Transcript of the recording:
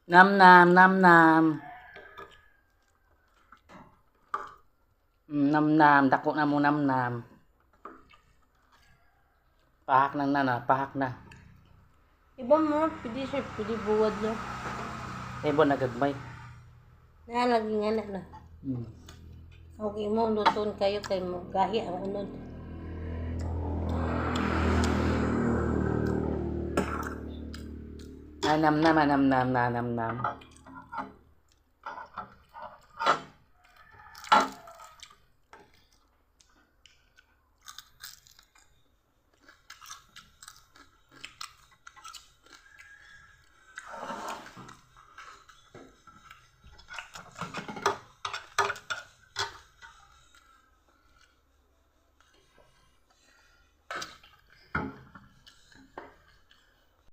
Nam nam nam nam. Nam nam, dako na mo nam nam. Pahak na na na, pahak na. Iba mo, pwede siya, pwede buwad no. Ibo nagagmay. Na lagi nga na na. Okay mo, luton kayo kay mo gahi ang unod. Anam nam anam nam na nam nam.